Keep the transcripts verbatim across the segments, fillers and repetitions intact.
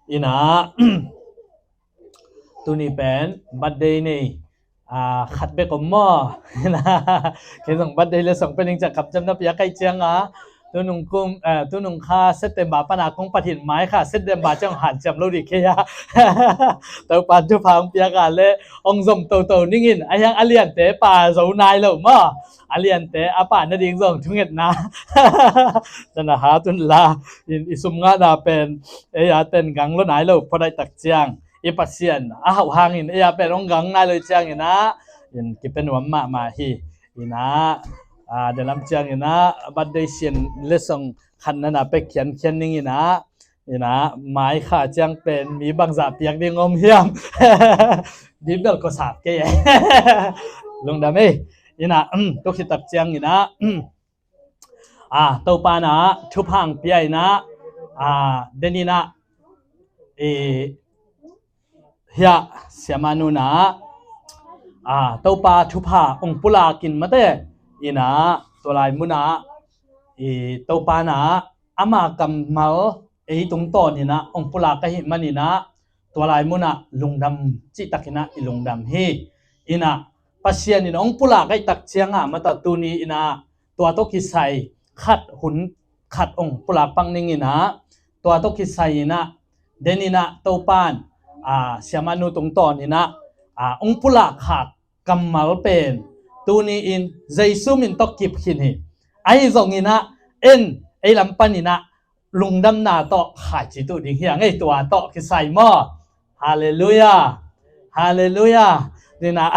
Ina, tuni pen birthday nei, ah, khat bek om maw? Ina, kei zong birthday le song pen ing ciang kamciam na pia kai ciang a, tunung kum, eh, tunung kha September pana kong patin mai kha September ciang hanciam lo di kei a. Topa thupha ong piak a le ong zom toto ningin a hiang a liante pa zo nai lo maw? A liante a pa nading zong thungetna. Tana ha tun la in i sum ngahna pen ei a ten gang lo nai lo phuadaih tak ciang i Pasian a hauh hangin ei a pen ong gang nai lo ciang ina in kipe nuam mahmah hi. Ina, a, dalam ciang ina birthday sian le song khat nana pek khiankhian ning ina, ina mai kha ciang pen mi bangzah piak ding om hiam? Bibel ko sap kei e. Lungdam ei. Ina, um, tuk hitak ciang ina, um, a, Topa na thupha ong pia ina, a, den ina, i, hia, siamah nuna, a, Topa thupha ong pulakin mate ina, tua lai muna, i, Topa na ama kammal ei tungtawn ina ong pulak ahi man ina, tua lai muna lungdam cihtak ina i lungdam hi. Ina Pasian ina ong pulak ahi tak ciang a mata tuni ina tua tawh kisai khat hun khat ong pulak pak ning ina, tua tawh kisai ina den ina Topan, a, siamah nu tungtawn ina, a, ong pulak khak kammal pen tuni in Jesu min tawh kip khin hi. Ahi zong ina en ei lam pan ina lungdamna tawh khaici tuh ding hi a ngei tua tawh kisai maw? Halleluiah. Halleluiah. Nina,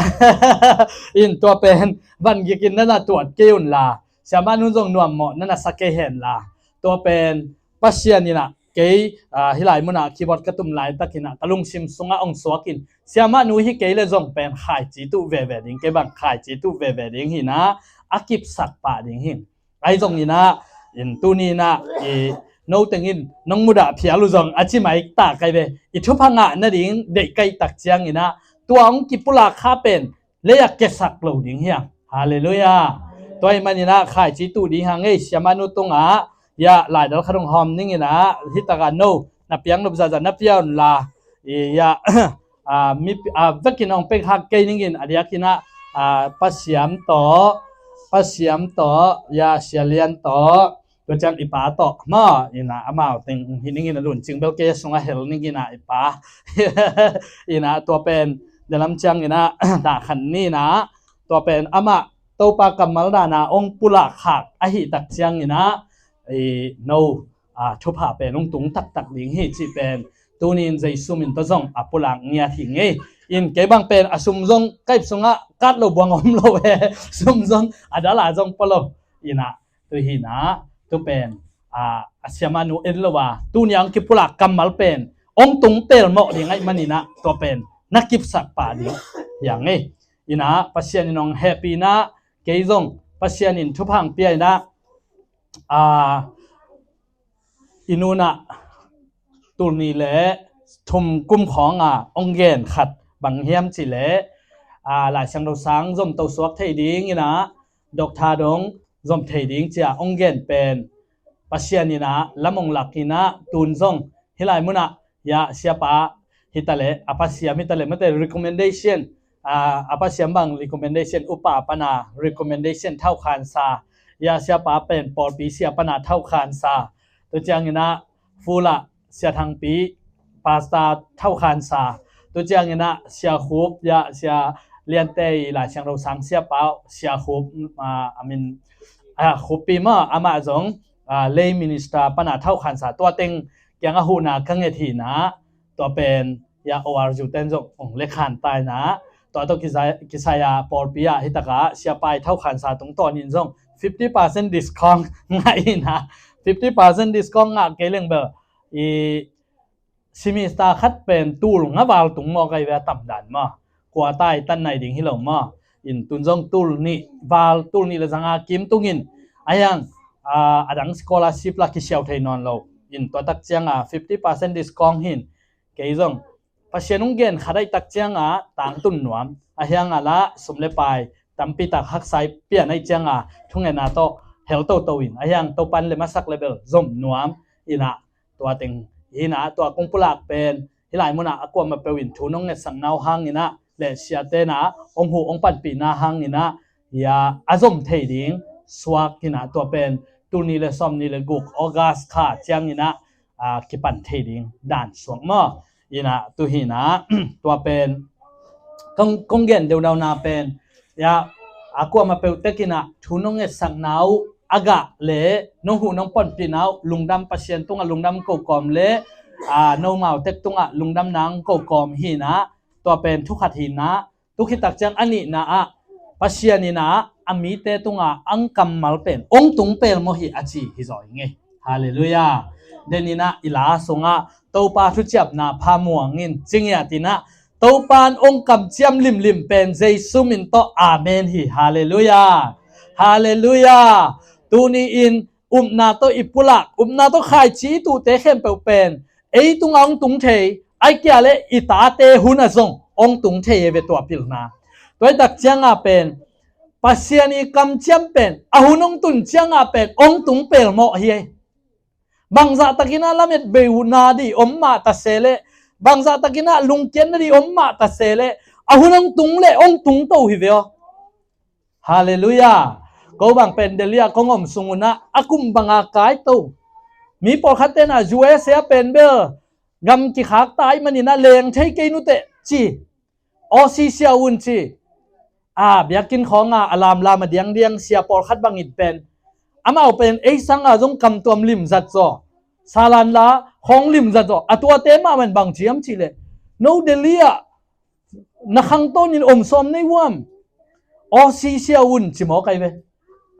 in tua pen van gikin nana tuat kei un la, siamah nun zong nuam mawh nana sa kei hen la, tua pen Pasian ina kei, a, hih lai muna keyboard ka tum laitak ina ka lungsim sunga ong suakin siamah nu hi kei le zong pen khaici tuh veve ding, kei bang khaici tuh veve ding hi ina a kipsak pah ding hi. Ahi zong ina in tuni ina i no tengin nong mudah phial uh zong a ci mai ta kai ve. I thupha ngah nading deih kai tak ciang ina tua ong kipulak kha pen lei a kesak lo ding hiam? Halleluiah. Tua i man ina khaici tuh ding hang ei siamah nu tunga ia laidal khat ong hawm ning ina hitaka no na piang nop zaza na pia un la ia, a, mi, a, vekin ong pek hak kei ningin a diak ina, a, Pasiam tawh, Pasiam tawh ia Sialian tawh, tua ciang i pa tawh maw ina amau teng hi ningin a lun cing bel kei a sunga hel ningin a i pa ina tua pen dalam ciang ina dah khan ni ina tua pen amah Topa kammal dana ong pulak khak ahi tak ciang ina i no, a, thupha pen ong tung taktak ding hi cih pen tuni in Jesu min tawh zong a pulak ngiat hi ngei. In kei bang pen a sum zong kaip sungah kat lo buang om lo e. Sum zong a dala zong pua lo ina tu hi ina tu pen, a, a siamah nu en lo a tuni ang kipulak kammal pen ong tung pelmawh ding ahi man ina tua pen na kipsak pah ding hi a ngei. Ina Pasian in ong hehpih ina kei zong Pasian in thupha ong pia ina, a, i nuna tulnih le thum kum khawnga ong gen khat bang hiam cih le, a, Lai Siangtho sang zom to suak thei ding ina doctor dong zom thei ding cia ong gen pen Pasian ina lam ong lak ina tun zong hih lai muna ia siapa hitaleh a pasiam hitaleh mate recommendation, a, a pasiam bang recommendation upa pana recommendation thaukhansa ia siapa pen pawlpi sia pana thaukhansa tu ciang ina fula sia Thangpi pastor thaukhansa tu ciang ina sia Khup ia sia Liante i Lai Siangtho sang siapa sia Khup, a, a min, a, Khuppi maw amah zong, a, lay minister pana thaukhansa tua teng kiang a huhna ka nget hi ina tua pen ia O R U ten zong ong le khan ta ina tua tawh kisai, kisai a pawlpi ah hitaka siapa i thaukhansa tungtawn in zong fifty percent discount ngah ina fifty percent discount ngah kei leng bel i semester khat pen tul nga val tung maw kai ve a tam dan maw kua tai tan nai ding hi lo maw in tun zong tul nih val tul nih le zanga kim tungin a hiang, a, a dang scholarship la kisiau thei nawn lo in tua tak cianga fifty percent discount hin kei zong Pasian ong gen khat ahi tak cianga tangtun nuam a hianga la sum le pai tampi tak haksa i pian ahi cianga thungetna tawh hel toto in a hiang Topan le masak le bel zom nuam ina tua teng Hi inah tua kong pulak pen hih lai munah a kuamah peuh in thu nong ngetsak nau hang inah le siate inah hong huh hong panpihna hang inah hi a, a zom thei ding suak inah tua pen tul nih le sawm nih le guk August kha ciang inah a, kipan thei ding dan suak maw? Inah tu hi inah tua pen kong, kong gen deudauna pen ya a kuamah peuh tek inah thu nong ngetsak nau a gah le nong huh nong ponpih nau lungdam, Pasian tungah lungdam ko kawm le a, nomau tek tungah lungdam nang ko kawm hi inah tua pen thu khat hi inah tu khit tak ciang a nihna ah Pasian inah a mite tungah ang kammal pen ong tung pelmawh hi a ci hi zaw ing ei. Halleluiah. Den inah i la sungah Topa thuciamna pha muang in ci ngiat inah Topa in ong kamciam limlim pen Jesu min tawh amen hi. Halleluiah. Halleluiah. Tuni in upna tawh i pulak, upna tawh khaici i tuhte khempeuh pen ei tungah hong tung thei, ai kia le i tate hun a zong hong tung thei e ve tua pilna. Tua i tak cianga pen Pasian i kamciam pen a hun hong tun cianga pen hong tung pelmawh hi ei. Bangzah takinah lamet beuna dih om mah ta se leh, bangzah takinah lungkiatna dih om mah ta se leh, a hun hong tung leh hong tung to hi ve aw. Halleluiah. Ko bang pen Delhi ah kong om sung unah a kum banga kai to. Mi pawlkhat tenah U S A pen bel gam kikhak ta ahih maninah leng thei kei nuteh ci. Aw si sia un ci. A biakinn khawnga a lamlam a diangdiang sia pawlkhat bangin pen amau pen ei sanga zong kamtuam limzat zaw, salan la khawng limzat zaw. A tuate mahmah in bang ciam cihleh no Delhi ah na khangtawnin om sawm nei uam? Aw si sia un ci mawk ai ve.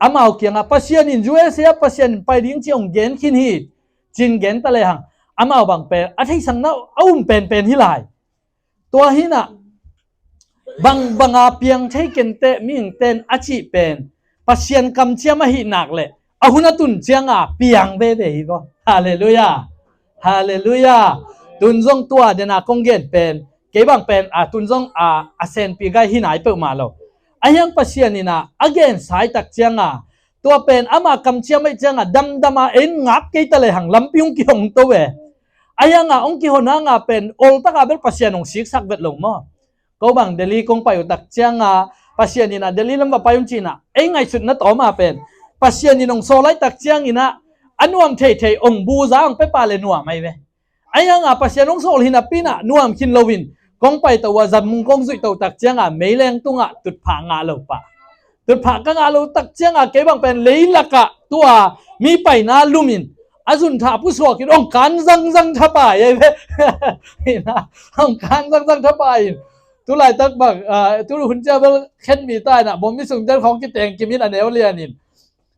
Amau kiangah Pasian in U S A ah Pasian in pai ding ci hong gen khin hi cin gen ta lehang amau bang pen a theihsakna a um penpen hi lai. Tua hinah bang banga piang thei kenteh mihingten a cih pen Pasian kamciam ahih nak leh a hun a tun cianga piang veve hi vaw. Halleluiah. Halleluiah. Tun zong tua dena kong gen pen kei bang pen a tun zong a, a senpi gai hi nai peuhmah lo. A hiang Pasian inah a gen sai tak cianga tua pen ama kamciam ahih cianga damdama en ngap kei ta lehang lampi hong kihong to ve. A hianga hong kihon hanga pen oltaka bel Pasian hong siksak vet lo maw? Ko bang Delhi kong pai uh tak cianga Pasian inah Delhi lam va pai un cinah ei ngaihsutna tawma pen Pasian in hong sawl ai tak cianginah a nuam theithei hong buza hong pepa le nuam ai ve. A hianga Pasian hong sawl hinapinah nuam khin loin kong pai to uh a zamung kong zuih to tak cianga meileng tungah tutphah ngah lo pah. Tutphah ka ngah lo tak cianga kei bang pen leilakah tua mi paina lumin a zunthah pusuakin hong kan zangzang thapai ai ve. Hong kan zangzang thapai in tulaitak bang tu hun cia bel khen mi ta inah bom mi sungten khawng kiteng kimin a neu lianin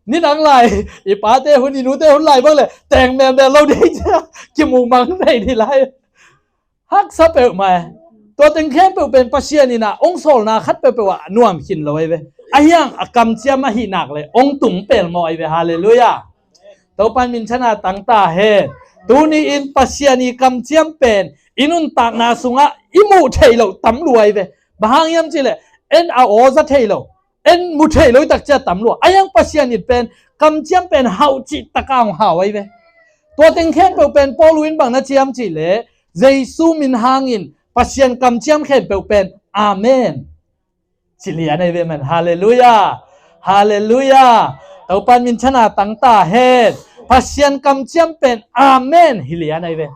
nidang lai i pate hun i nute hun lai bang le teng melmel lo dei cia kimumang nei dih lai. Haksa peuhmah e. Tua teng khempeuh pen Pasian inah hong sawlna khat peuhpeuh ah nuam khin lo ai ve. A hiang a kamciam ahih nak le hong tung pelmawh ai ve. Halleluiah. Topa in minthanna tangta hen. Tuni in Pasian i kamciam pen i nuntakna sungah i muh theih loh tam lua ai ve. Bang hang hiam cihleh en a aw za thei lo, en mu thei lo i tak cia tam lua. A hiang Pasian in pen kamciam pen hauh cih taka hong hau ai ve. Tua teng khempeuh pen Paul in bang na ciam cihleh Jesu min hangin Pasian kamciam khempeuh pen amen ci lian ai ve man. Halleluiah. Halleluiah. Topa in minthanna tangta hen. Pasian kamciam pen amen hi lian ai ve.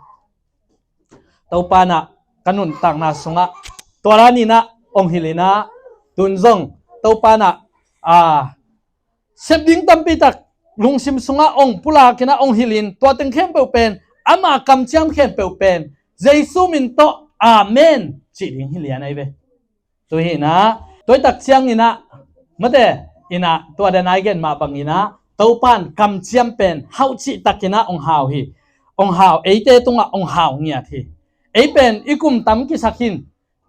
Topa inah ka nuntakna sungah tua la ninah hong hilhinah tun zong Topa inah a sep ding tampi tak lungsim sungah hong pulakinah hong hilhin tua teng khempeuh pen ama kamciam khempeuh pen Jesu min tawh amen cih ding hi lian ai ve. Tu hinah tuaitak cianginah mate inah tua danai gen mah banginah Topa in kamciam pen hauh cihtakinah hong hau hi. Hong hau eite tungah hong hau ngiat hi. Ei pen i kum tam kisak hin,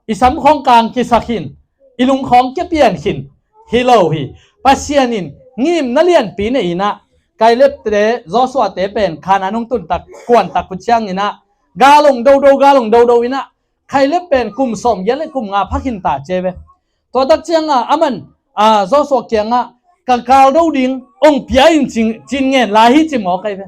i samkhawng kang kisak hin, i lungkhawng kipian khin hi lo hi. Pasian in ngimna lianpi nei inah Kaleb te Joshua te pen Kanaan hong tuntak kuantak uh cianginah galong dodo galong dodo inah Kaleb pen kum sawmgiat le kum nga phakhin ta cia ve. Tua tak cianga aman a Joshua kiangah ka kal do ding hong pia in cin ngen lai hi ci mawk ai ve.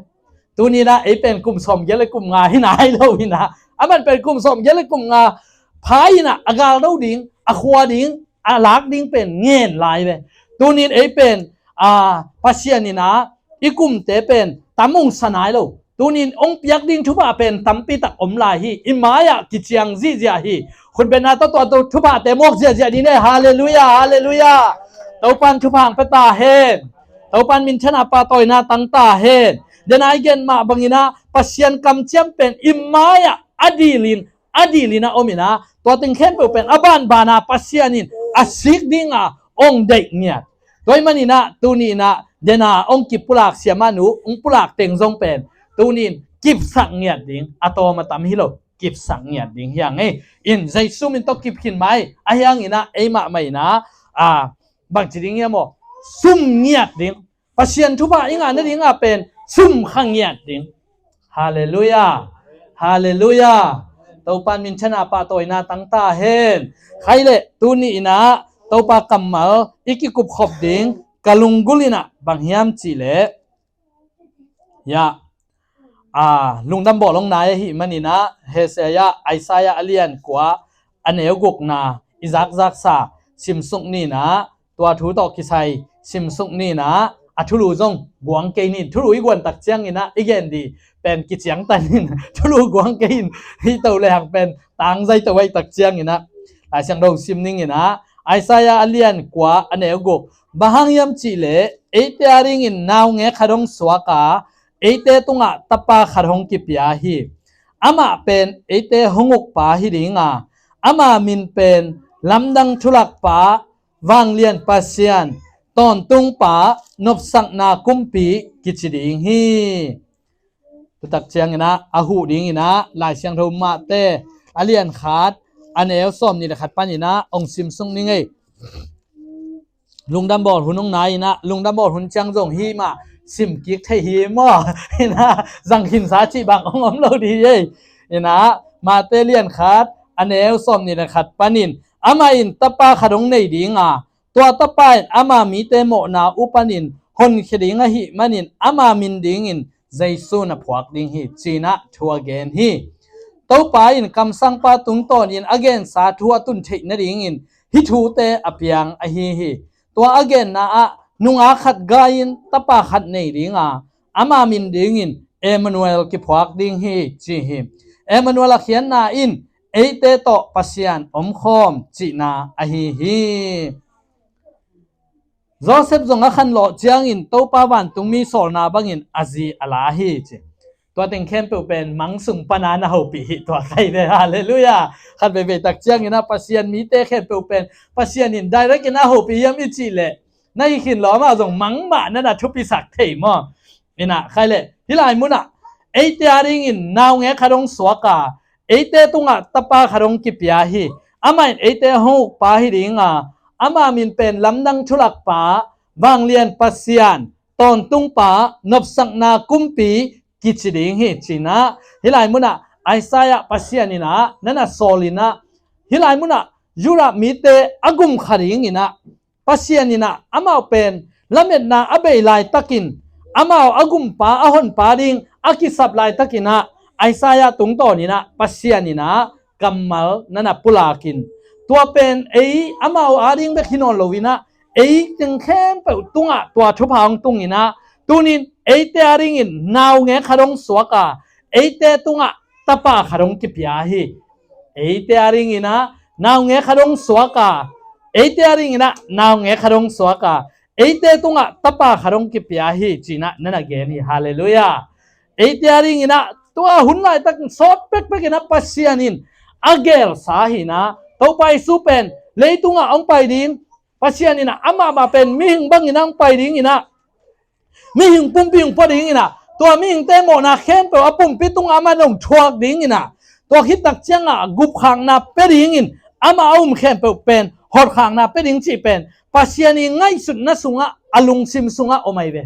Tuni-in ah ei pen kum sawmgiat le kum nga hi nai lo-in ah, aman pen kum sawmgiat le kum nga pha-in ah a galdo ding, a khua ding, a lak ding pen ngen lai ve. Tuni-in ei pen, a, Pasian in ah i kumte pen tam ung sa nai lo. Tuni-in hong piak ding thupha pen tampi tak om lai hi. I mai-ah kiciang zihziah hi. Khutbetna tawh tua, tua thuphate muak ziahziah ding hi. Halleluiah, halleluiah. Topa'n thupha hong pia ta hen. Topa'n minthanna pahtawina tang ta hen. Dena i gen mah bangin ah Pasian kamciam pen i mai-ah a dilin, a dilin a om-in ah, tua teng khempeuh pen a banban a Pasian in a sik ding a hong deih ngiat. Tua ahih manin ah tuni-in ah dena hong kipulak siamahnu, hong pulak teng zong pen tuni-in kipsak ngiat ding, a tawm a tam hi lo, kipsak ngiat ding hi hang ei. In Jesu min tawh kip khin mai, ahi hangin ah ei mahmah in ah, a, bangci ding hiam aw? Sum ngiat ding. Pasian thupha i ngah nading a pen sum kha ngiat ding. Halleluiah. Halleluiah. Topa'n minthanna pahtawina tang ta hen. Khai leh tuni-in ah Topa kammal i kikupkhop ding ka lunggulh in ah bang hiam cih leh, ya, a, lungdam bawl hong nai ahih manin ah, Hesekiah, Isaiah a lian kua, a neu gukna i zakzaksa simsuk ni-in ah, tua thu tawh kisai simsuk ni-in ah, a thulu zong guang kei ni. Thulu i guan tak ciangin ah i gen ding pen kiciangtan in, thulu guang kei in, hi to le hang pen tangzai to ahih tak ciangin ah, Lai Siangtho sim ning in ah, Isaiah a lian kua, a neu guk. Bang hang hiam cih leh eite adingin naungek khat hong suak a, eite tungah tapa khat hong kipia hi. Amah pen eite hong ukpa hi ding a, ama min pen Lamdang Thulakpa, Vanglian Pasian, Tawntungpa, Nopsakna Kumpi kici ding hi. Tutak ciangin ah a huh dingin ah Lai Siangtho Mate a lian khat, a neu sawmnih le khat panin ah hong simsuk ning ei. Lungdam bawl hun hong nai-in ah, lungdam bawl hun ciang zong hih mah sim kik thei hi maw? In ah zang khinsa cih bang hong om lo ding hi ei. In ah Mate lian khat, a neu sawmnih le khat panin, amah in tapa khat hong nei ding a, tua tapa in ama mite mawhna uh panin honkhia ding ahih manin ama min dingin Jesu na phuak ding hi, ci-in ah thu a gen hi. Topa in kamsangpa tungtawnin a gensa thu a tun theih nadingin hih thute a piang ahi hi. Tua a genna ah nungak khat gai-in tapa khat nei ding a, ama min dingin Emmanuel kiphuak ding hi, ci hi. Emmanuel a khiatna in eite tawh Pasian omkhawm cihna ahi hi. Joseph zong a khanlawh ciangin Topa vantungmi sawlna bangin a zi a la hi, ci. Tua teng khempeuh pen mang sung pana na hopih hi, tua khai ve. Halleluiah. Khat veivei tak ciangin ah Pasian mite khempeuh pen Pasian in direct in a hopih hiam i cih leh, na hi khin lo, amah zong mang mah na na thupisak thei maw? In ah khai leh, hih lai munah eite adingin naungek khat hong suak a, eite tungah tapa khat hong kipia hi. Amah in eite hong ukpa hi ding a, ama min pen Lamdang Thulakpa, Vanglian Pasian, Tawntungpa, Nopsakna Kumpi kici ding hi, ci-in ah hih lai munah Isaiah Pasian in ah na na sawl in ah, hih lai munah Judah mite a gum kha dingin ah Pasian in ah amau pen lametna a bei laitakin, amau a gumpa a honpa ding a kisap laitakin ah Isaiah tungtawnin ah Pasian in ah kammal na na pulakin, tua pen ei amau ading bek hi nawn loin ah ei teng khempeuh tungah tua thupha hong tungin ah, tunin eite adingin naungek khat hong suak a, eite tungah tapa khat hong kipia hi. Eite adingin ah naungek khat hong suak a, eite adingin ah naungek khat hong suak a, eite tungah tapa khat hong kipia hi, ci-in ah na na gen hi. Halleluiah. Eite adingin ah tua hun laitak sawt pekpek in ah Pasian in a gelsa hi-in ah, Topa Jesu pen leitungah hong pai ding, Pasian in ah amah mah pen mihing bangin ah hong pai dingin ah, mihing pumpi hong pua dingin ah, tua mihingte mawhna khempeuh a pumpi tungah amah in hong thuak dingin ah, tua khit tak ciangah gupkhakna pia dingin, amah a um khempeuh pen hotkhakna pia ding cih pen Pasian i ngaihsutna sungah, a lungsim sungah om ahi ve.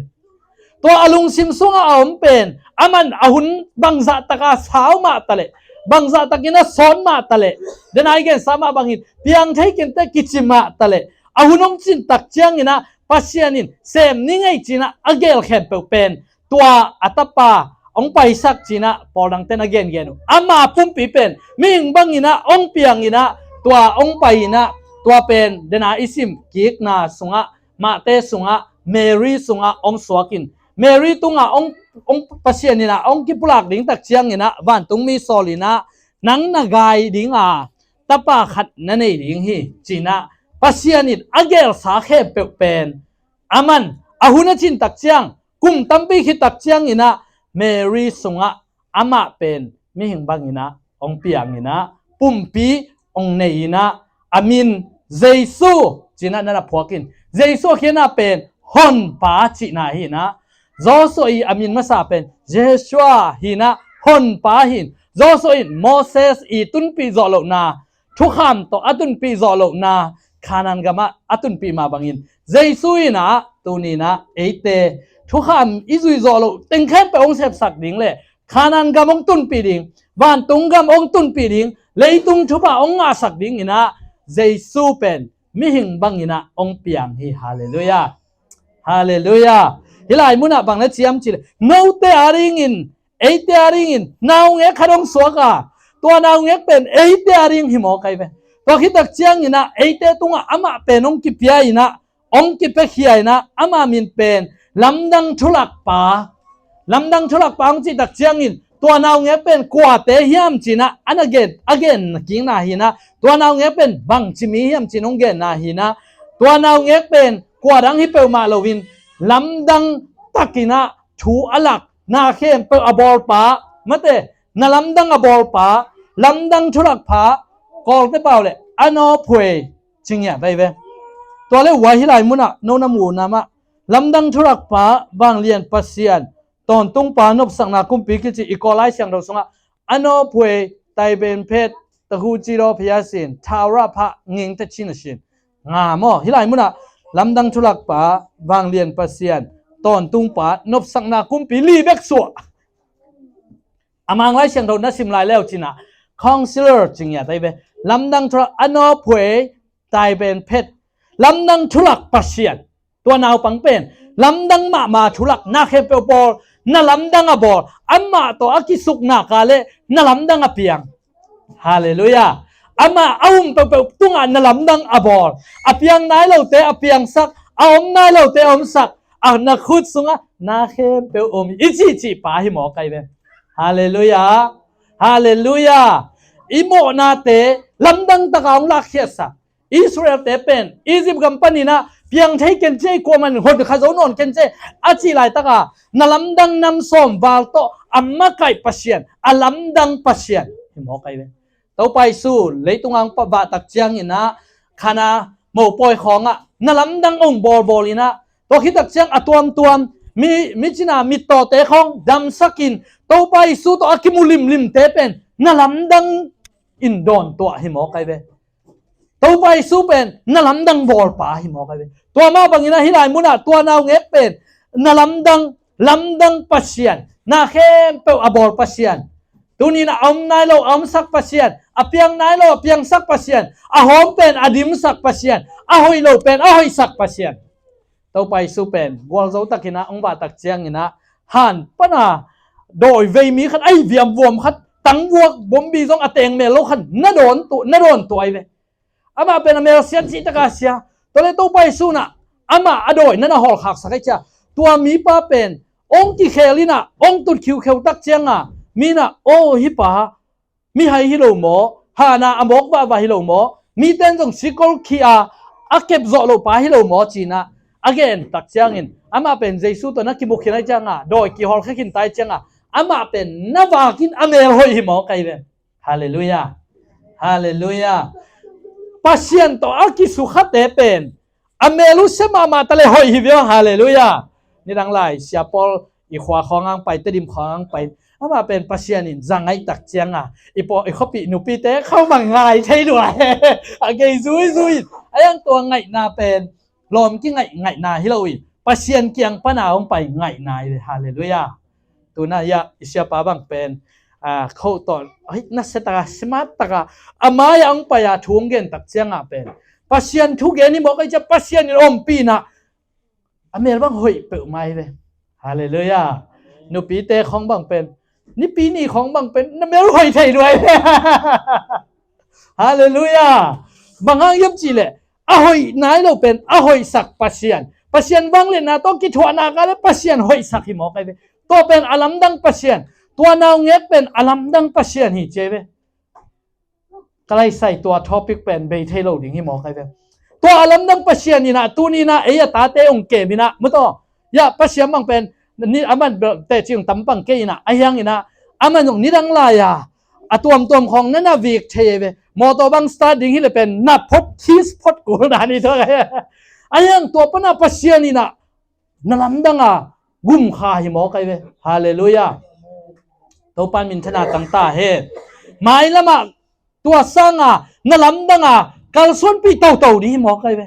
Tua a lungsim sungah a om pen, aman a hun bangzah taka sau mah taleh, bangzah takin a sawt mah taleh, dena i gensa mah bangin piang thei kinte kici mah taleh, a hun hong cin tak ciangin ah Pasian in sem ning ei ci-in ah a gel khempeuh pen tua a tapa, hong paisak cinah pawl dangten a gengen uh. Ama pumpi pen mihing banginah hong pianginah tua hong paiinah tua pen dena i sim kikna sungah Mahte sungah Mary sungah hong suakin Mary tungah hong, hong Pasian inah hong kipulak ding tak cianginah vantungmi sawl inah nang na gai dinga tapa khat na nei ding hi cinah Pasian in a gelsa khempeuh pen aman a hun a cin tak ciang kum tampi khit tak cianginah Mary sungah amah pen mihing banginah hong pianginah pumpi hong nei inah a min Jesu cinah na na phuakin Jesu a khiatna pen honpa cihna hinah Joshua i a min masa pen Jeshua hinah honpa hin Joshua in Moses i tunpih zawh lohna thukham tawh a tunpih zawh lohna Khanaan gamah a tunpih mah bangin Jesu inah tuninah eite thukham i zui zawh loh teng khempeuh hong sepsak ding le Khanaan gam hong tunpih ding, vantung gam hong tunpih ding, leitung thupha hong ngahsak dinginah Jesu pen mihing banginah hong piang hi. Halleluiah. Halleluiah. Hih lai munah bang na ciam cileh note a dingin eite a dingin naungek khat hong suak a tua naungek pen eite a ding hi maw kai ve. Tua khit tak cianginah eite tungah amah pen hong kipia inah hong kipiakhia inah ama min pen lamdang thulakpa. Lamdang thulakpa hong cih tak ciangin tua naungek pen kuate hiam cinah an a gen a genna kikna hinah tua naungek pen bangci mi hiam cin hong genna hinah tua naungek pen kua dang hi peuhmah loin lamdang takinah thu a lak na khempeuh a bawlpa mate na lamdang a bawlpa lamdang thulakpa Kawlte pau le a nawphuei cingiah vei ve. Tua le uai hih lai munah no na mu namah lamdang thulakpa vanglian Pasian tawntungpa nopsakna kumpi kici i Kawl Lai Siangtho sungah a nawphuei taiben phet tahu cidaw phiasin thaura phah ngingte cina sin nga maw hih lai munah lamdang thulakpa vanglian Pasian tawntungpa nopsakna kumpi li bek suah. A Mang Lai Siangtho na sim lai leu cinah Counselor cingiah tai ve. Lamdang thulak a nawphuei taiben phet lamdang thulak Pasian tua naupang pen lamdang mahmah thulak na khempeuh bawl na lamdang a bawl amah tawh a kisukna ka le na lamdang a piang. Halleluiah. Amah a um peuhpeuh tungah na lamdang a bawl a piang nai lote a piangsak a om nai lote a omsak a na khut sungah na khempeuh om i cihcihpa hi maw kai ve. Halleluiah. Halleluiah. I mawhnate lamdang taka hong lakkhiatsak Israelte pen Egypt gam paninah piang thei ken cia i kuaman hon kha zo nawn ken cia a cih laitaka na lamdang nam sawm val tawh a makaih Pasian a lamdang Pasian hi maw kai ve. Topa Jesu leitunga hong pah vah tak cianginah khana mopawi khawngah na lamdang hong bawlbawl inah tua khit tak ciang a tuamtuam mi, mi cina mittawte khawng damsakin Topa Jesu tawh a kimu limlimte pen na lamdang in dawntuah hi maw kai ve. Topa Jesu pen na lamdang bawlpa hi maw kai ve. Tua mah banginah hih lai munah tua naungek pen na lamdang lamdang Pasian na khempeuh a bawl Pasian tuninah a om nai lo a omsak Pasian a piang nai lo a piangsak Pasian a hawm pen a dimsak Pasian a hoih lo pen a hoihsak Pasian. Topa Jesu pen gualzo takinah hong vah tak cianginah han pana dawi vei mi khat ai viamvuam khat tangvuak bombi zong a tengmel lo khat na dawntuah na dawntuah ai ve. Amah pen a melsiat cihtaka sia. Tuale Topa Jesu inah amah a dawi na na hawlkhaksak ai cia tua mipa pen hong kikhel inah hong tut khiukheu tak cianga minah aw hih pa mihai hi lo maw hana a mawk vahvah hi lo maw miten zong sikol khia a kep zawh loh pa hi lo maw cinah a gen tak ciangin amah pen Jesu tawh na kimukhia nai cianga dawi kihawlkhia khin tai cianga amah pen na vakin a mel hoih hi maw kai ve. Halleluiah. Halleluiah. Pasian tawh a kisukhate pen a mel uh sia mahmah ta le hoih hi viau. Halleluiah. Nidang lai sia Paul i khua khawngang pai Tedim khawngang pai amah pen Pasian in za ngaih tak cianga i paw i khuapih nupite khau mang ngai thei lua he a gei zuizui a yang tua ngaihna pen lawm kingaih ngaihna hi lo i Pasian kiang pana hong pai ngaihna hi. Halleluiah. Tuna ia i siapa bang pen a khoh tawh hei nasiataka simattaka a mai-ah hong pai-a thu hong gen tak cianga pen Pasian thu gen hi mawk ai cia Pasian in ompihna a mel bang hoih peuhmah hi ve. Halleluiah. Nupite khawng bang pen, nipi ni khawng bang pen na mel hoih thei luai. Halleluiah. Bang hang hiam cihleh, a hoih nai lo pen a hoihsak Pasian, Pasian vangliatna tawh kithuahna kah le Pasian hoihsak hi mawk ai ve. Tua pen a lamdang Pasian, tua naungek pen a lamdang Pasian hi ci ai ve. Ka laisai tua topic pen bei thei lo ding hi mawk ai ve. Tua a lamdang Pasian inah tuni inah ei a tate ong kem inah mutaw, ya, Pasian bang pen ni a man teci ong tam bang kei inah a hiang inah a man ong nidang lai-a a tuamtuam khawng na na vik thei ai ve. Mawtaw bang start ding hileh pen na phot kis phot kul na ni thuak ai. A hiang tua pana Pasian inah na lamdang a gumkha hi mawk ai ve. Halleluiah. Topa in minthanna tang ta hen. Mailamah tua sanga na lamdang a kalsuanpih toto ding hi mawk ai ve.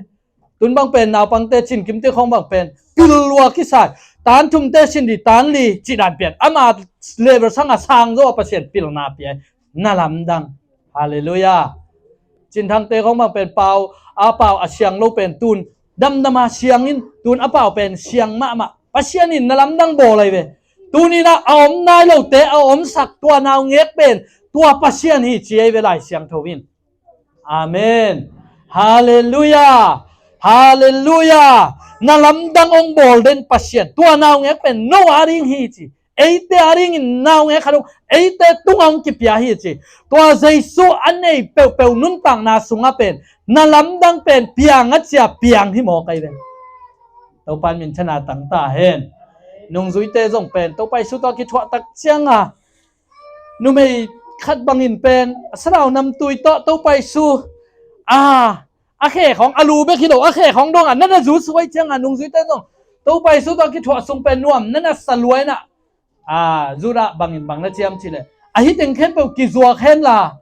Tun bang pen naupangte cin kimte khawng bang pen pil lua kisai, tan thumte sin dih, tan li cih dan pian ama level sanga sang zo a Pasian pilna pia ai. Na lamdang. Halleluiah. Cinthangte khawng bang pen pau a pau a siang lo pen tun damdama siangin tun a pau pen siang mahmah. Pasian in na lamdang bawl ai ve. Tuni inah a om nai lote a omsak tua naungek pen tua Pasian hi ci ai ve Lai Siangtho in. Amen. Halleluiah. Halleluiah. Na lamdang ong bawl den Pasian, tua naungek pen no a ding hi ci. Eite a dingin naungek khat ong eite tungah ong kipia hi ci. Tua Jesu a nei peuhpeuh nuntakna sungah pen na lamdang pen piang a cia piang hi mawk ai ve. Topa in minthanna tang ta hen. Nungzuite zong pen Topa Jesu tawh kithuah tak cianga numei khat bangin pen a sanau namtui tawh Topa Jesu a a khe khawng a lu bek hi lo, a khe khawng dongah na na zu suai cianga nungzuite zong Topa Jesu tawh kithuah sung pen nuam na na sa luai inah, a, Judah bangin bang na ciam cihleh, a, hih teng khempeuh kizuak henla,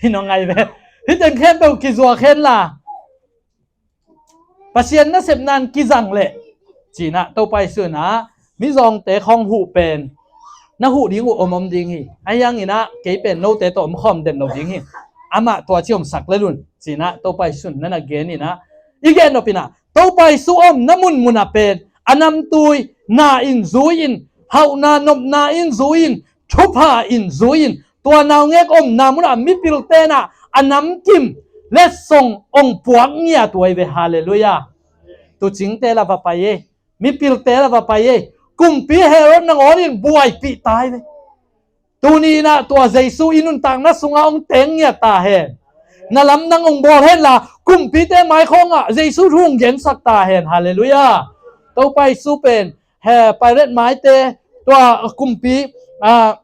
hi nong ngai ve, hih teng khempeuh kizuak henla Pasian nasepna in kizang leh, ci inah Topa Jesu inah mizawngte khawng huh pen na huh ding uh om om ding hi. A hiang inah kei pen note tawh om khawm den lo ding hi. Amah tua ci omsak lel un, ci inah Topa Jesu in na na gen inah, i gen nop inah Topa Jesu omna munmunah pen a namtui na in zui in, hauhna nopna in zui in, thupha in zui in, tua naungek omna munah mipilte inah a namkim letsong ong puak ngiat uh ai ve. Halleluiah. Tuucingte la va pai ei. Mipilte la va pai ei. Kumpi Herod nangawn in buaipih ta ai ve. Tuni inah tua Jesu i nuntakna sungah ong teng ngiat ta hen. Na lamdang ong bawl henla kumpite mai khawngah Jesu thu ong gensak ta hen. Halleluiah. Topa Jesu pen he Pilate maite, tua kumpi, a,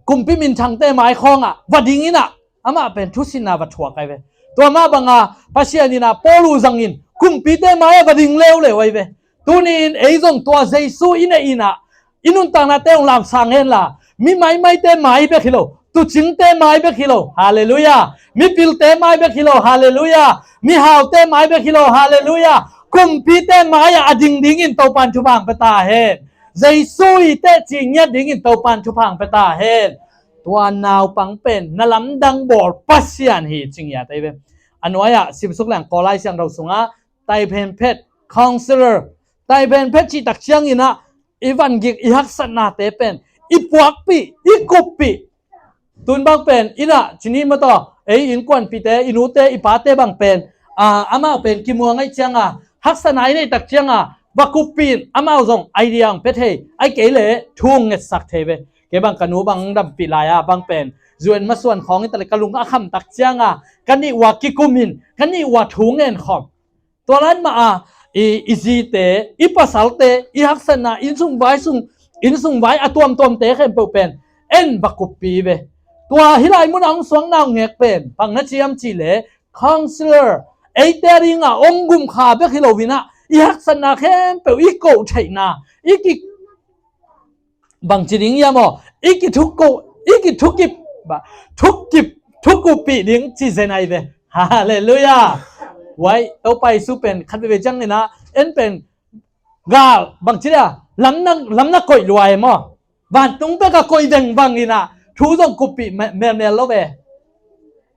kumpi minthangte mai khawngah va ding inah amah pen thusinna va thuak ai ve. Tua mah banga Pasian inah Paul uh zangin kumpite mai-ah va ding leuleu ai ve. Tuni in ei zong tua Jesu i neih inah i nuntaknate ong lamsang henla, mi maimaite mai bek hi lo, tuucingte mai bek hi lo, halleluiah, mipilte mai bek hi lo, halleluiah, mihaute mai bek hi lo, halleluiah, kumpite mai-ah a ding dingin Topa in thupha ong pia ta hen. Jesu i teci ngiat dingin Topa in thupha ong pia ta hen. Tua naupang pen na lamdang bawl Pasian hi ci ngiat ai ve. A nuai-ah simsuk leng Lai Siangtho sungah taiphenphet, counselor, taiphenphet cih tak ciang inah i vangik i haksatnate pen i puakpih, i kuppih. Tun bang pen inah cini mataw ei innkuanpihte, i nute, i pate bang pen, a, amau pen kimuang ai cianga haksatna i neih tak cianga va kuppih in amau zong idea ong pia thei ai, kei leh thu ong ngetsak thei ve. Kei bang ka nu bang dampih lai-a bang pen U N masuan khawng hi ta leh ka lung a kham tak cianga ka nih ua kikum in ka nih ua thu ngen khawm. Tua lai mah a i, i zite, i pasalte, i haksatna, innsung vai sung, innsung vai a tuamtuamte khempeuh pen en va kuppih ve. Tua hih lai munah ong suang naungek pen bang na ciam cihleh counselor, eite a dingah ong gumkha bek hi lo inah i haksatna khempeuh i koh theihna, i ki bangci ding hiam aw, i kithukkup, i kithukip, ba, thukip, thukuppih ding ci zen ai ve. Halleluiah. Huai Topa Jesu pen khat veve ciang inah en pen gal bangci dia lam na, lam na koih luai maw. Vantung bek a koih vengvang inah thu zong kuppih me-, melmel lo ve.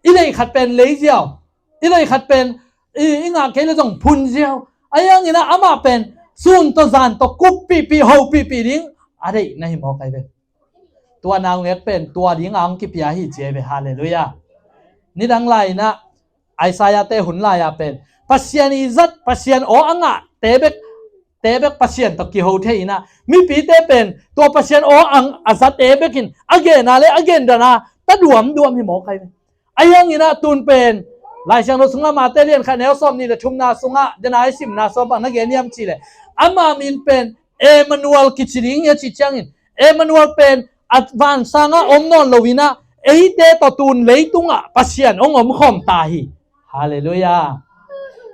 I lei khat pen lei ziau, i lei khat pen i, i ngah kei leh zong phun ziau. A hiang inah amah pen sun tawh zan tawh kuppihpih, hopihpih ding a deihna hi mawk ai ve. Tua naungek pen tua dinga hong kipia hi ci ai ve. Halleluiah. Nidang lai-inah Isaiah-te hun lai-ah pen Pasian i zat, Pasian aw a ngahte bek, te bek Pasian tawh kiho thei inah, mipite pen tua Pasian aw a zate bekin a gena le a gendana ta duamduam hi mawk ai ve. Ahi hanginah tun pen Lai Siangtho sungah Mate lian khat neu sawm nih le thumna sungah dena i simna sawm bang na gen hiam cihleh, ama min pen Emmanuel kici ding hi a cih ciangin, Emmanuel pen a vansangah om nawn loinah eite tawh tun leitungah Pasian hong omkhawm ta hi. Halleluiah.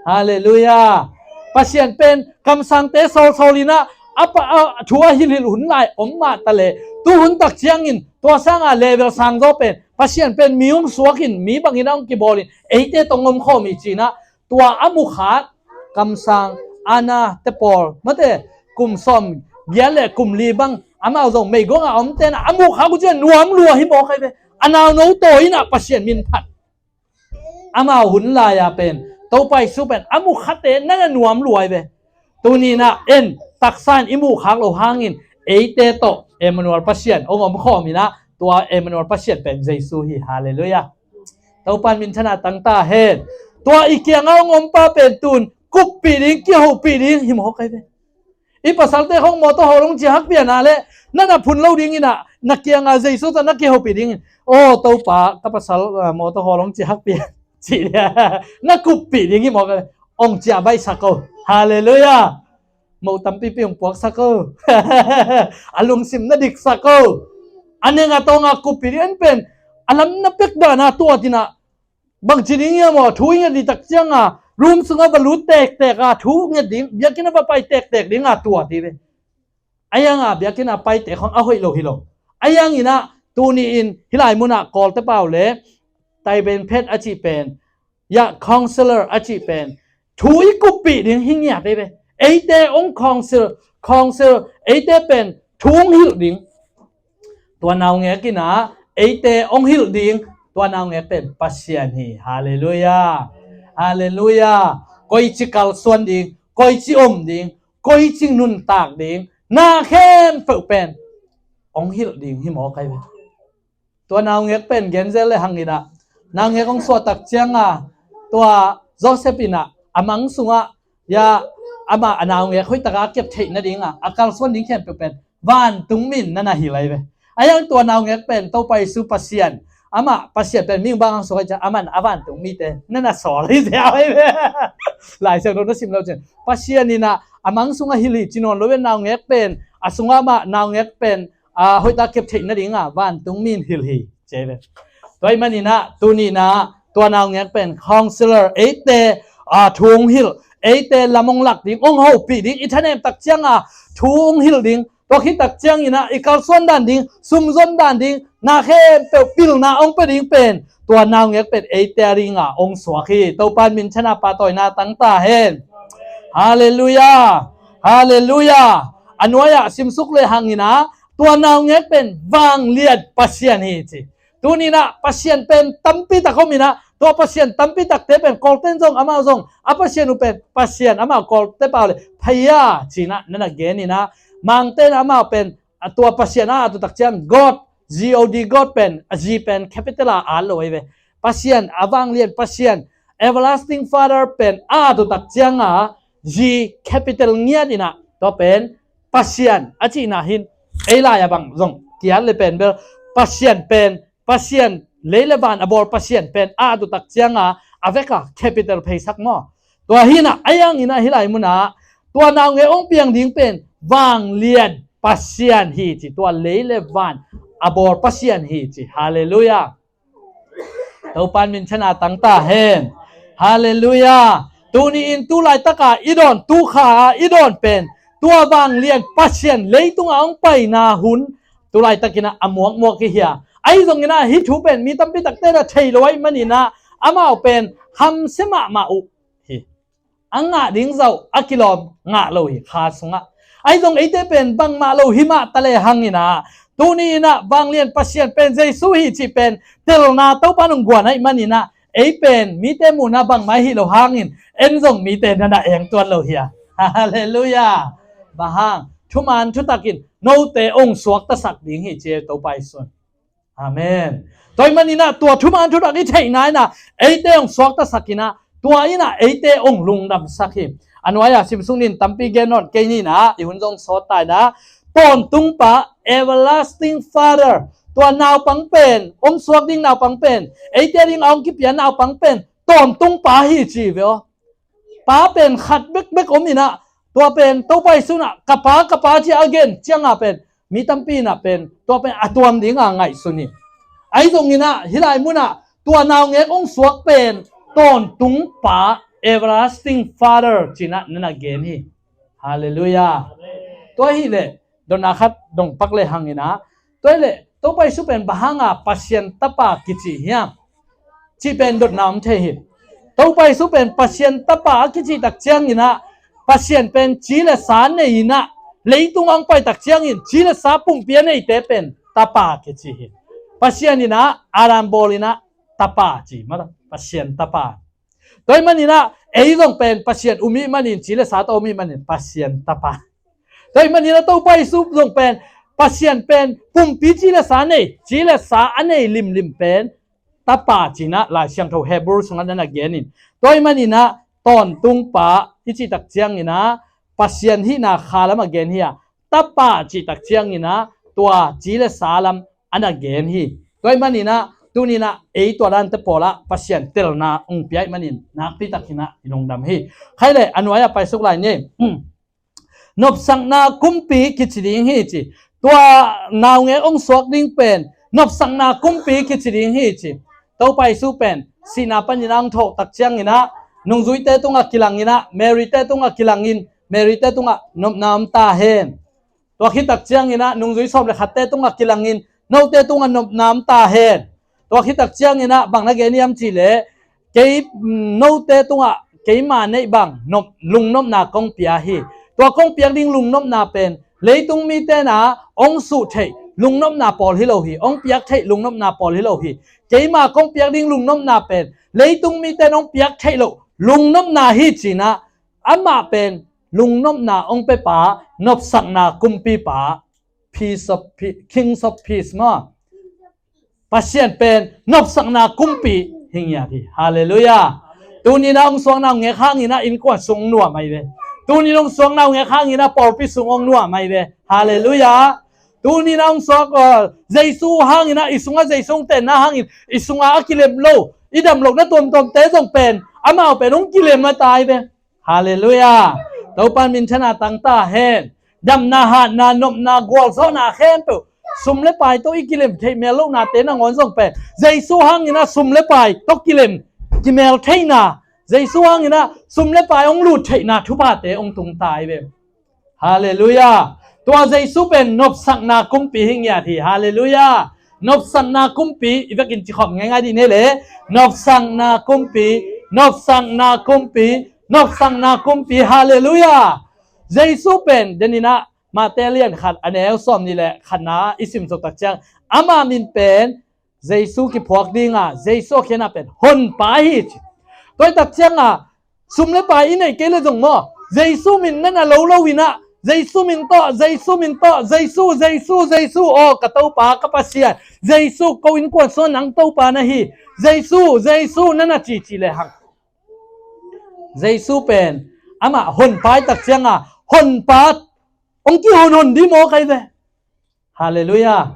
Halleluiah. Pasian pen kamsangte sawlsawl inah a pa, a, thu a hilhilh hun lai om mah taleh, tu hun tak ciangin tua sanga level sangzaw pen Pasian pen mi hong suakin, mi bangin a hong kibawlin eite tawh hong omkhawm hi cinah, tua a mukhak kamsang Anna te pawl mate kum sawm giat le kum li bang amau zong meigong a omte inah a mukhak uh ciah nuam lua hi mawk ai ve. A nauno tawi inah Pasian min phat. Amau hun lai-a pen Topa Jesu pen a mukhate na na nuam lua ai ve. Tuni inah en taksa in i mukhak lo hangin eite tawh Emmanuel Pasian hong omkhawm inah, tua Emmanuel Pasian pen Jesu hi. Halleluiah. Topa in minthanna tang ta hen. Tua i kiangah hong ompa pen tun kuppih ding, kihopih ding hi mawk ai ve. I pasalte khong mawtaw hawl hong ciah hak pian ah leh na na phun lo ding inah, na kiangah Jesu tawh na kihopih dingin, aw Topa, ka pasal, ah, mawtaw hawl hong ciah hak pian, ci dia na kuppih ding hi mawk ai ve. Hong ciah baihsak o. Halleluiah. Mo tampipi hong puaksak o. A lungsim na diksak o. A neng a tawng a kuppih ding en pen a lam na pek dana tuat inah, bangci ding hiam aw, thu i nget dih tak cianga room sungah va lut tektek a thu nget ding, biakinn a va pai tektek dinga tuat hi ve. Ahi hanga biakinn a paitek khong a hoih lo hi lo. Ahi hanginah tuni-in hih lai munah Kawlte pau le taiben phet a cih pen, ya, counselor a cih pen thu i kuppih ding hi ngiat ei ve. Eite hong counsel, counsel, eite pen thu hong hilh ding. Tua naungek inah eite hong hilh ding, tua naungek pen Pasian hi. Halleluiah. Halleluiah. Koici kalsuan ding, koici om ding, koici nuntak ding, na khempeuh pen hong hilh ding hi mawk ai ve. Tua naungek pen genzel le hanginah naungek hong suahtak cianga tua Joseph inah a mang sungah, ya, amah a naungek hoihtaka a kep theih nadinga a kalsuan ding khempeuh pen vantungmi in na na hilh ai ve. Ahi hang tua naungek pen Topa Jesu Pasian, amah Pasian pen mihing bang hong suak ai ciah, amah in a vantungmite na na sawl hi ziau ai ve. Lai Siangtho na sim lo cin Pasian inah a mang sungah hilh hi ci nawn lo ve. Naungek pen a sungah amah naungek pen a hoihtak kep theih nadinga vantungmi in hilh hi ci ai ve. Tua ahih maninah tuni inah tua naungek pen counselor, eite a thu hong hilh, eite lam hong lak ding, hong hopih ding, i thanem tak cianga thu hong hilh ding, tua khit tak cianginah i kalsuan dan ding, sumzon dan ding, na khempeuh pilna hong pia ding pen tua naungek pen eite a dinga hong suak hi. Topa in minthanna pahtawina tang ta hen. Halleluiah. Halleluiah. A nuai-ah simsuk le hanginah tua naungek pen vanglian Pasian hi ci. Tuni inah Pasian pen tampitak om inah, tua Pasian tampitakte pen Kawlten zong amau zong a Pasian uh pen Pasian, amau Kawlte pau le phaya cinah na na gen inah, Mangte inah amau pen a tua Pasian a at uh tak ciang God, G O D, God pen a G pen capital a at lo ai ve. Pasian, a vanglian Pasian, Everlasting Father pen a at uh tak cianga G capital ngiat inah tua pen Pasian a cihna hin ei lai-a bang zong kiat le pen bel Pasian pen, Pasian, lei le van a bawl Pasian pen a at uh tak cianga a veka capital pheisak maw? Tua hinah ahi hanginah hih lai munah tua naungek hong piang ding pen vanglian Pasian hi ci, tua lei le van a bawl Pasian hi ci. Halleluiah. Topa in minthanna tang ta hen. Halleluiah. Tuni-in tu laitaka i dawn, tu kha a i dawn pen tua vanglian Pasian leitunga hong paina hun tu laitakinah a muakmuak i hi a. Ahi zonginah hih thu pen mi tampitakte na thei lo ahih maninah amau pen hamsia mahmah uh hi. A ngah ding zauh a kilawm ngah lo hi kha sungah. Ahi zong eite pen bangmah lo hi mah ta le hanginah tuni inah vanglian Pasian pen Jesu hi cih pen telna Topa in hong guan ahih maninah ei pen mite muhna bangmah hi lo hangin en zong mite na na eng tuan lo hi a. Halleluiah. Bang hang? Thuman thutakin note ong suaktasak ding hi ci e Topa Jesuh in. Amen. Tua ahih manin ah tua thuman thutak i theihna in ah eite ong suaktasak in ah tua in ah eite ong lungdamsak hi. A nuai-ah simsuk ning, tampi gen nawn kei ning ah i hun zong sawt ta in ah, tawntung pa, everlasting Father, tua naupang pen, ong suak ding naupang pen, eite ding a ong kipia naupang pen tawntung pa hi ci ve aw. Pa pen khat bekbek om in ah, tua pen Topa Jesuh in ah ka pa, ka pa ci a a gen ciang a pen mi tampi in ah pen tua pen a tuam ding a ngaihsun hi. Ahi zongin ah hih lai mun ah tua naungek ong suak pen tawntung pa, everlasting Father ci in ah na na gen hi. Halleluiah. Tua hi leh dotna khat dong pak le hang in ah, tua hi leh Topa Jesuh pen bang hang a Pasian tapa kici hiam cih pen dotna om thei hi. Topa Jesuh pen Pasian tapa a kici tak ciangin ah, Pasian pen ci le sa nei in ah, leitung a ong pai tak ciangin ci le sa pumpi a neite pen tapa kici hi. Pasian in ah Adam bawl in ah tapa ci mah, Pasian tapa. Tua ahih manin ah ei zong pen Pasian um ih manin, ci le sa tawh um ih manin Pasian tapa. Tua ahih manin ah Topa Jesuh zong pen Pasian pen pumpi ci le sa nei, ci le sa a nei limlim pen tapa ci in ah Lai Siangtho Hebrew sungah na na gen in. Tua ahih manin ah tawntung pa i cih tak ciangin ah Pasian hihna kha lam a gen hi a, tapa cih tak ciangin ah tua ci le sa lam a na gen hi. Tua ahih manin ah tuni in ah ei tua dante pawl ah Pasian telna ong pia ahih manin nakpi tak in ah i lungdam hi. Khai le a nuai-ah paisuk lai ni. Nopsakna kumpi kici ding hi ci. Tua naungek ong suak ding pen nopsakna kumpi kici ding hi ci. Topa Jesuh pen sihna panin a ong thawh tak ciangin ah nungzuite tungah kilang in ah, Mary-te tungah kilang in, Mary-te tungah nopna om ta hen. Tua khit tak ciangin ah nungzui sawm le khatte tungah kilang in, note tungah nopna om ta hen. Tua khit tak ciangin ah bang na gen hiam cih leh, kei, mm, note tungah keima neih bang nop, lungnopna kong pia hi. Tua kong piak ding lungnopna pen leitung mite in ah ong suh theih lungnopna pawl hi lo hi, ong piak theih lungnopna pawl hi lo hi. Keima kong piak ding lungnopna pen leitung mite in ong piak theih loh lungnopna hi ci in ah, amah pen lungnopna ong pia pa, nopsakna kumpi pa, peace of pe-, Kings of Peace maw. Pasian pen nopsakna kumpi hi ngiat hi. Halleluiah. Tuni in ah ong suak naungek hangin ah innkuan sung ong nuam ahi ve. Tuni in ah ong suak naungek hangin ah pawlpi sung ong nuam ahi ve. Halleluiah. Tuni in ah ong suak, uh, Jesuh hangin ah i sungah Jesuh ong tenna hangin i sungah a kilem lo, i dam lohna tuamtuamte zong pen amau pen ong kilem a tai ve. Halleluiah. Topa in minthanna tang ta hen. Damna, hatna, nopna, gualzawhna khempeuh, sum le pai tawh i kilem theih mel lohnate nangawn zong pen Jesuh hangin ah sum le pai tawh kilem, kimel theihna, Jesuh hangin ah sum le pai ong lut theihna thuphate ong tung ta hi ve. Halleluiah. Tua Jesuh pen nopsakna kumpi hi ngiat hi. Halleluiah. Nopsakna kumpi, i vekin ci khawm ngaingai dih ni le. Nopsakna kumpi, nopsakna kumpi, nopsakna kumpi. Halleluiah. Jesuh pen, den in ah Mate lian khat a neu sawm nih le khatna i sim zo tak ciang, ama min pen Jesuh kiphuak ding a, Jesuh a khiatna pen Honpa hi ci. Tua hi tak ciang a, sum le pai i neih kei le zong maw, Jesuh min na na lo lo in ah, Jesuh min tawh, Jesuh min tawh, Jesuh, Jesuh, Jesuh, aw ka Topa, ka Pasian, Jesuh, ko innkuan sungah nang Topa na hi, Jesuh, Jesuh, na na ci ci le hang. Jesuh pen amah Honpa hi tak ciang a, Honpa ong kihonhon dih maw kai ve. Halleluiah.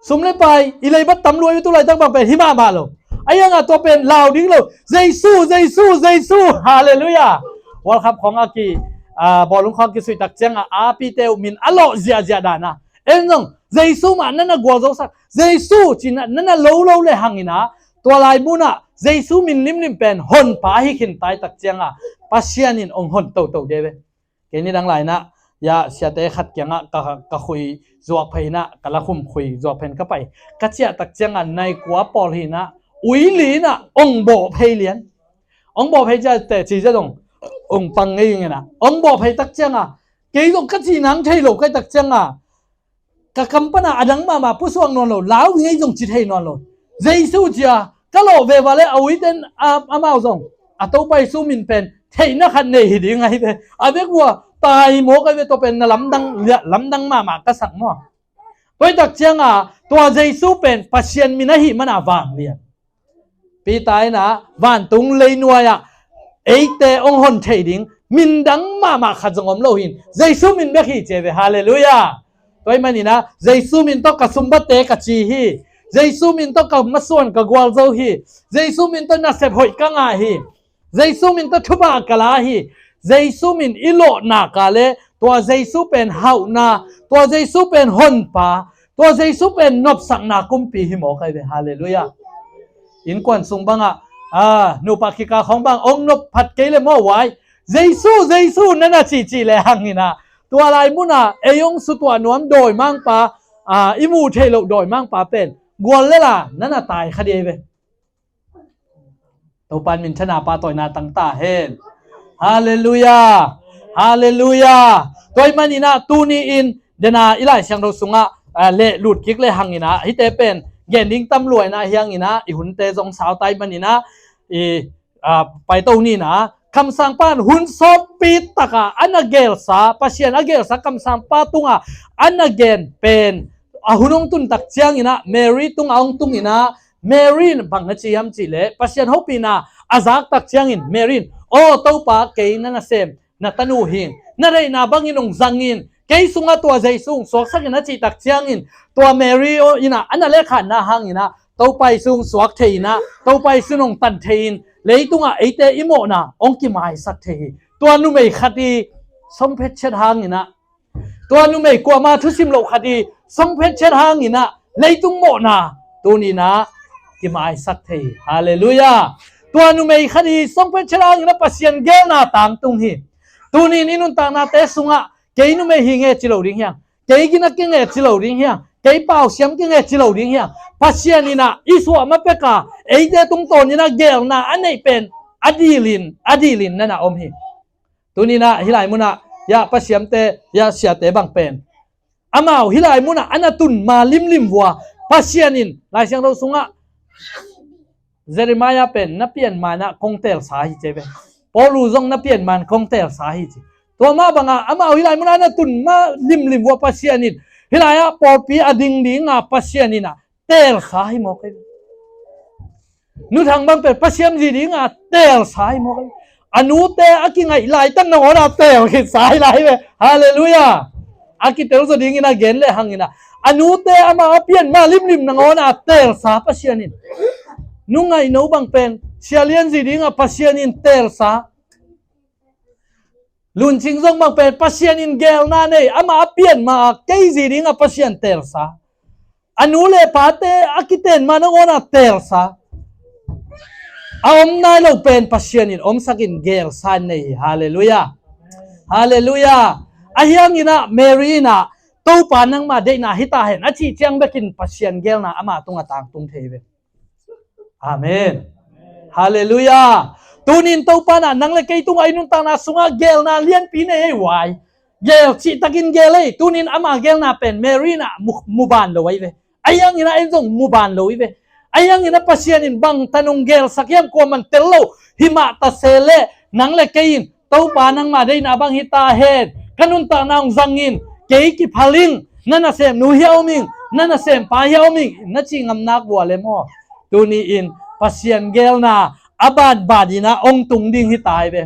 Sum le pai i leibat tam lua i tu laitak bang pen hi mahmah lo. A hi hang a tua pen lau ding lo. Jesuh, Jesuh, Jesuh. Halleluiah. World Cup khawng a ki, ah, bawlung khawng a kisuih tak ciang a, a pite uh min a lawh ziahziah dan a, en zong Jesuh mah na na gualzosak, Jesuh ci-in ah na na lo lo le hang in ah, tua lai mun ah Jesuh min limlim pen Honpa hi khin tai tak ciang a, Pasian in ong hon toto de ve. Kei ni dang lai in ah, ya, siate khat kiangah ka, ka khui zuak phei in ah, ka lakhum khui zuak phei in ka pai. Ka ciah tak ciang a, nai kua pawl hi in ah, ui li in ah ong bawh phei lian. Ong bawh phei ciah teh ci ciah zong ong pang ngei in ah, ong bawh phei tak ciang a, kei zong ka cih nang thei lo kai tak ciang a, ka kam pan a, a dang mahmah pusuak nawn lo, lau ngei zong ci thei nawn lo. Jesuh ci a ka lawh ve va le, a uiten, a, amau zong a Topa Jesuh min pen theihna khat nei hi ding ahi ve. A bek uh a tai maw, kai ve, tua pen na lamdang, lamdang mahmah ka sak maw. Tua hi tak cianga tua Jesu pen Pasian min ahih mana vanglian. Peter in ah vantung leinuai ah eite hong hon thei ding min dang mahmah khat zong om lo hi. Jesu min bek hi ci ve. Halleluiah. Tua hi manin ah Jesu min tawh ka sumbate ka ci hi. Jesu min tawh ka masuan ka gualzo hi. Jesu min tawh nasep hoih ka ngah hi. Jesu min tawh thupha ka la hi. Jesu min i lawhna ka le tua Jesu pen hauhna, tua Jesu pen honpa, tua Jesu pen nopsakna kumpi hi maw, kai ve. Halleluiah. Innkuan sung bangah a nupa kikal khawng bang hong nop phat kei le maw, uai, Jesu, Jesu na na cihcih le hangin ah tua lai munah ei hong sutuah nuam dawimangpa, a, i muh theih loh dawimangpa pen gual lela na na tai kha ding hi ve. Topa in minthanna, pahtawina tang ta hen. Halleluiah. Halleluiah. Tua hi manin ah tuni in dena i Lai Siangtho sungah, ah, leh lut kik le hangin ah hihte pen gen ding tam lua in ah, hi hangin ah i hunte zong sau ta hi manin ah i, ah, paito ni in ah, kamsangpa in hun sawtpi takah a na gelsa, Pasian a gelsa kamsangpa tungah a na gen pen a hun hong tun tak ciangin ah Mary tungah hong tung in ah, Mary in bang na ci hiam cih leh Pasian hopihna a zak tak ciangin Mary in, "Aw Topa, kei na nasem na tanu hing, na deihna bangin hong zangin kei sungah tua Jesu hong suaksak in," a cih tak ciangin tua Mary in ah a na lekhakna hangin ah Topa Jesu hong suak thei in ah Topa Jesu in hong tan thei in leitungah eite i mawhna hong kimaisak thei hi. Tua numei khat i songphet ciat hangin ah, tua numei kuama thusim loh khat i songphet ciat hangin ah leitung mawhna tuni in ah kimaisak thei hi. Halleluiah. Tua numei khat i songphet ciat hangin ah Pasian gelna tangtung hi. Tuni in i nuntaknate sungah kei numei hi nge ci lo ding hiam? Kei gina kei nge ci lo ding hiam? Kei pausiam kei nge ci lo ding hiam? Pasian in ah i suah ma peka eite tungtawn in ah gelna a neih pen a dilin, a dilin na na om hi. Tuni in ah hih lai munah, ya, pasiamte, ya, siate bang pen amau hih lai munah a na tun ma limlim vua Pasian in Lai Siangtho sungah Jeremiah pen na pian ma in ah kong teelsa hi ci ve. Paulu zong na pian ma in kong teelsa hi ci. Tua mah bangah amau hih lai munah a na tun ma limlim vua Pasian in hih lai ah pawlpi a ding dinga Pasian in ah teelsa hi maw, kai ve. Nuthang bang pen Pasian zi dinga teelsa hi maw, kai ve. A nute a kingaih laitak nangawn ah teel khitsa hi lai ve. Halleluiah. A kitel zaw dingin a gen le hangin ah a nute amah a pian ma limlim nangawn ah teelsa Pasian in. Nu Ngaih No bang pen Sia Lian zi dinga Pasian in teelsa. Lun Cing zong bang pen Pasian in gelna nei, amah a pian ma a kei zi dinga Pasian teelsa. A nu le pate a kiten ma nangawn ah teelsa. A om nai lo pen Pasian in omsak in gelsa in nei hi. Halleluiah. Halleluiah. Ahi hangin ah Mary in ah Topa nangma deihna hi ta hen a cih ciang bekin Pasian gelna ama tungah tangtung thei ve. Amen. Halleluiah. Tunin Topa in ah nang le kei tungah i nuntakna sungah gelna lianpi nei ei, uai. Gel cihtakin gel ei. Tunin ama gelna pen Mary in ah mu, muban lo ahi ve. Ahi hangin ah en zong muban lo hi ve. Ahi hangin ah Pasian in bangtan hong gelsak hiam, kuaman tel lo hi mah ta se leh nang le kei in Topa nangma deihna bang hi ta hen, ka nuntakna hong zang in, kei kiphal ing, na nasemnu hia om ing, na nasempa hia om ing na cih ngam nak vua le maw? Tuni in Pasian gelna a banban in ah hong tung ding hi ta hi ve.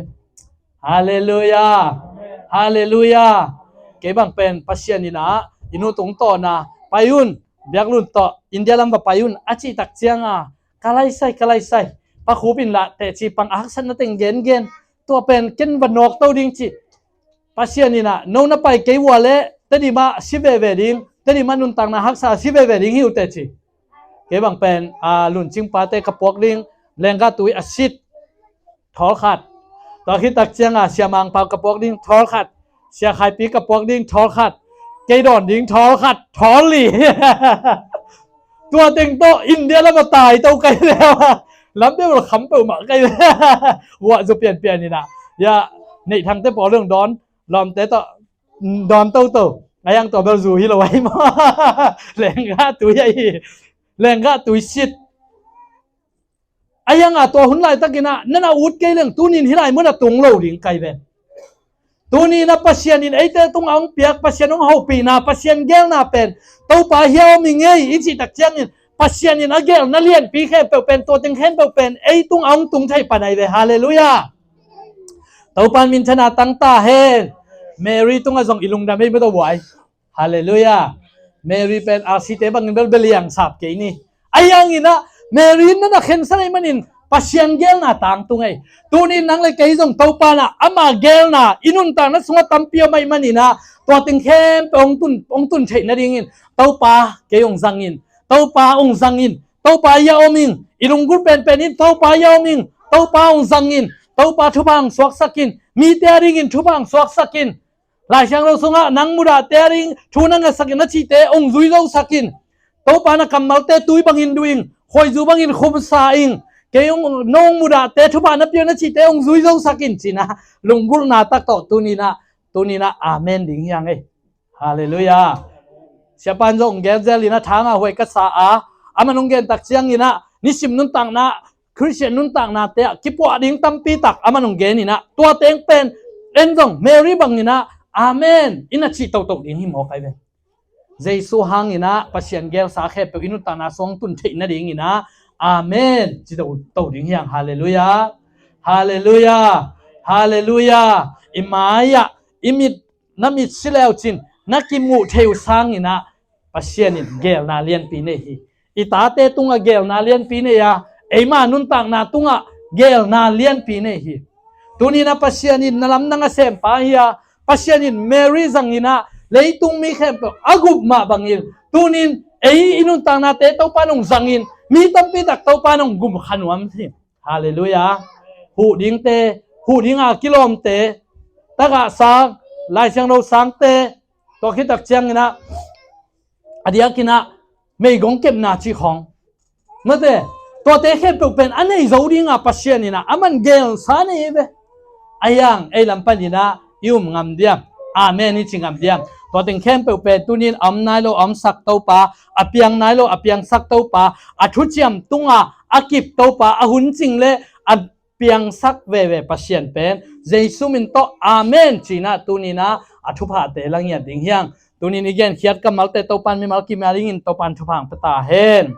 Halleluiah. Halleluiah. Kei bang pen Pasian in ah i nu tungtawna pai un, biaklun tawh India lam va pai un a cih tak cianga ka laisai, ka laisai. Pa Khup in lah teci pang a haksatna teng gengen. Tua pen ken va nawkto ding cih. Pasian in ah no na pai kei vua leh Tedim ah si veve ding, Tedim ah nuntakna haksa si veve ding hi uh teci. Kei bang pen a Lun Cing pate ka puak ding lenggah tui a sit thawl khat. Tua khit tak cianga Sia Mang Pau ka puak ding thawl khat. Sia Khai Pi ka puak ding thawl khat. Kei dawn ding thawl khat, thawl li. Tua teng tawh India lam a tai to kai le. Lam peuh la kham peuhmah kai le. Vuah zu pianpian in ah, ya, Neih Thangte pawl dong dawn, lawmte tawh dawn toto. A yang tua bel zu hi lo ahi maw? Lenggah tui ahi. Lenggah tui sit. A yang a tua hun laitakin ah na na ut kei leng tunin hih lai mun a tung lo ding kai ve. Tuni-in ah Pasian in eite tungah hong piak, Pasian hong hopihna, Pasian geelna pen Topa hia om i ngei i cih tak ciangin Pasian in a geelna lianpi khempeuh pen, tua teng khempeuh pen ei tungah hong tung thei pan ahi ve. Halleluiah. Topa in minthanna tang ta hen. Mary tungah zong i lungdam ei mah tawh buai. Halleluiah. Mary pen a site bangin bel beliang sap kei ni. Ahi hangin ah Mary in na na khensa ahih manin Pasian geelna tangtung ei. Tuni-in nang le kei zong Topa in ah ama geelna i nuntakna sungah tampi om ahih manin ah tua teng khempeuh hong tun, hong tun theih nadingin Topa kei hong zang in. Topa hong zang in. Topa hia om ing. I lunggulh penpen in Topa hia om ing. Topa hong zang in. Topa thupha hong suaksak in. Mite a dingin thupha hong suaksak in. Lai Siangtho sungah nang mudahte a ding thu na ngetsak in a cihte hong zui zosak in. Topa na kammalte tui bangin duh ing, khuaizu bangin khumsa ing. Kei hong, nong mudahte thupha na pia na cihte hong zui zosak in ci-in ah lunggulhna tak tawh tuni-in ah, tuni-in ah amen ding hi hang ei. Halleluiah. Siapa in zong hong gen zel in ah, thangah huai ka sa a, aman hong gen tak ciangin ah nisim nuntakna Khristian nuntaknate ah kipuah ding tampi tak aman hong gen in ah, tua teng pen en zong Mary bangin ah amen in a cih toto ding hi mawk ahi ve. Jesu hangin ah Pasian geelsa khempeuh i nuntakna sungah tun theih nadingin ah amen ci toto ding hi hang. Halleluiah. Halleluiah. Halleluiah. I mai-ah i mit, na mit si leu cin na kimuh thei uh sangin ah Pasian in geelna lianpi nei hi. I tate tungah geelna lianpi nei a, eima nuntakna tungah geelna lianpi nei hi. Tuni-in ah Pasian in na lamdang a sempa hi a, Pasian in Mary zangin ah leitung mi khempeuh a gup mah bangin tuni-in ei i nuntaknate Topa in hong zangin mi tampi tak Topa in hong gum kha nuam hi. Halleluiah. Huh dingte, huh dinga kilawmte, tagah sang, Lai Siangtho sangte, tua khit tak ciangin ah a diakin ah meigong kepna cih khawng, mate, tuate khempeuh pen a nei zo dinga Pasian in ah aman geelsa nei hi ve. Ahi hang ei lam panin ah i um ngam diam? Amen i ci ngam diam? Tua teng khempeuh pen tuni-in a om nai lo a omsak Topa, a piang nai lo a piangsak Topa, a thuciam tunga a kip Topa, a hun cing le a piangsak veve Pasian pen Jesu min tawh amen ci-in ah tuni-in ah a thuphate la ngiat ding hi hang. Tuni-in i genkhiat kammalte Topa in mimal kim a dingin Topa in thupha hong pia ta hen.